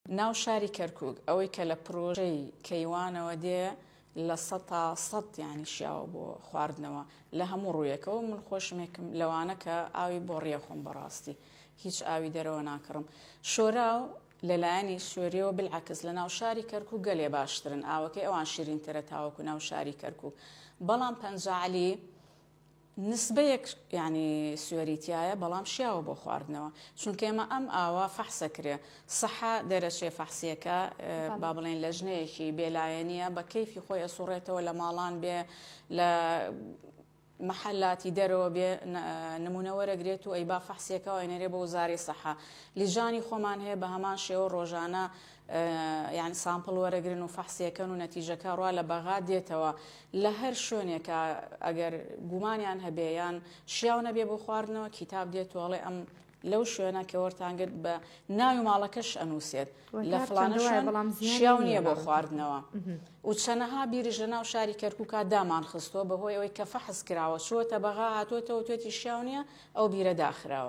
ناو شاری کەرکوک ئەوەی کە لە پرۆژەی کەیوانەوە دێ 100% یانی شیاوە بۆ خواردنەوە لە هەموو ڕوویەکەوە من خۆشمێکم لەوانە کە ئاوی بۆڕیە خۆم بەڕاستی هیچ ئاوی دەرەوە ناکڕم شۆراو لەلایەنی سوێریەوە بالعکس لە ناو شاری کەرکوک گەلێ باشترن ئاوەکەی ئەوان شیرینترە تاوەکو ناو شاری کەرکوک بەڵام پەنجە عەلی نسبەیەک یانی سوێری تیایە بەڵام شیاوە بۆ خواردنەوە چونکە ئێمە ئەم ئاوە فەحسەکرێ سەحە دەرەچێ فەحسیەکە با بڵێن لەژنەیەکی بێلایەنیە بە کەیفی خۆی ئەسوڕێتەوە لە ماڵان بێ لە محەلاتی دەرەوە بێ نمونە وەرەگرێت و ئەیبا فەحسیەکەوە ئەینێرێ بۆ وزارەی سەحە لیژانی خۆمان هەیە بە هەمان شێوە ڕۆژانە یانی sample وەرەگرن و فەحسیەکەن و نەتیجەکە ڕوا لە بەغا دێتەوە لە هەر شوێنێکا ئەگەر گومانیان هەبێ یان شیاو نەبێ بۆ خواردنەوە کیتاب دێت و ئەڵێ ئەم لەو شوێنە کە وەرتان گرت بە ناوی ماڵەکەش ئەنووسێت لە فڵانە شوێن بەڵام شیاو نییە بۆ خواردنەوە و چەنەها بیریش لە ناو شاری کەرکووکا دامان خستووە بەهۆی ئەوەی کە فەحس کراوە چووەتە بەغا هاتووەتەوە توێتی شیاو نییە ئەو بیرە داخراوە.